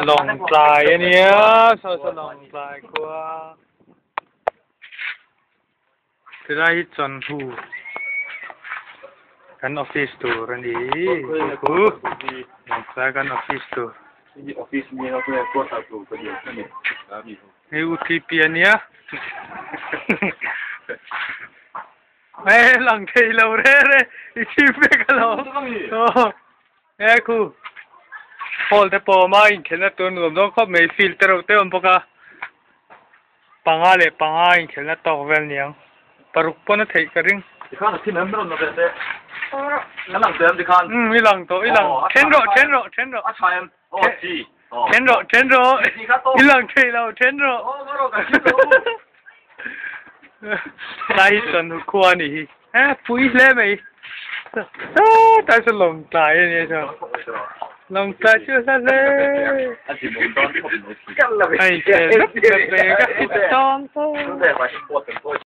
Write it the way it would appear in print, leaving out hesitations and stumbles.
Lawngtlai a nia saw saw Lawngtlai khua tilai hi chawnhu kan office tur a ni khu Lawngtlai kan office tur hei UTP a nia. E lang thei lo re re i chim vek alawm e khu hall te pawh a awm a inkhelhna tur nuam dawn khawp mai field te reuh te a awm bawk a panga leh panga inkhelhna tawk vel niang paruk pawn a theih ka ring. Tikhan a thim em rawn la ve teh. Kan lang tawh em tikhan? Um i lang tawh i lang. Then rawh then rawh then rawh. A tha em? Aw chi. Then rawh then rawh. I lang thei lo then rawh. Aw ngaw rawh ka thim lo. Tlai hi chuan khua a nih hi. E pui hle mai. Tlai chu Lawngtlai a nia chuan. Lawngtlai chu hla hle. Hei che vek vek mai ka hit tawn tawn.